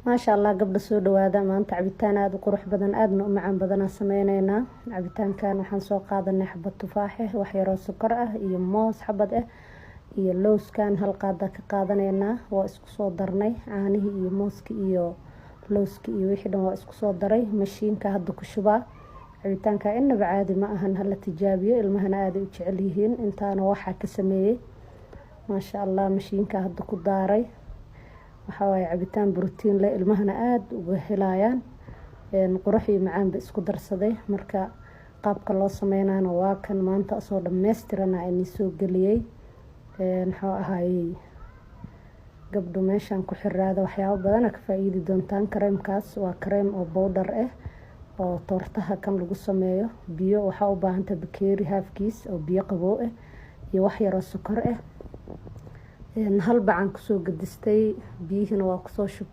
Maasha Allah, gabdha, soo dhawaada. Maanta cabitaan aada u qurux badan, aadna u macaan badanaa sameyneynaa. Cabitaankan waxaan soo qaadanay xabad tufaax ah, wax yaroo sokor ah iyo moos xabad ah iyo lowskan hal qaada ka qaadaneynaa. Waa isku soo darnay caanihii iyo mooski iyo lowski iyo wixii dhan, waa isku soo daray. Mashiinka hadda ku shubaa. Cabitaanka inaba caadi ma ahan, hala tijaabiyo, ilmahana aaday u jecel yihiin. Intaana waxaa ka sameeyey, maasha Allah, mashiinka hadda ku daaray. Waxaa waaye cabitaan brotiin leh, ilmahana aada uga helayaan, qurux iyo macaanba isku darsaday. Marka qaabka loo sameynayana waa kan maanta soo dhammaystirana inii soo geliyey. Muxuu ahaayey, gabdho, meeshaan ku xiraada, waxyaabo badana ka faa-iidi doontaan. Kareemkaas waa kareem oo bowdhar ah oo toortaha kan lagu sameeyo. Biyo waxaa u baahanta bakeeri haafkiis oo biyo qaboow ah iyo wax yaroo sokor ah. Hal bacan kusoo gadistay, biyihiina waa kusoo shubtay.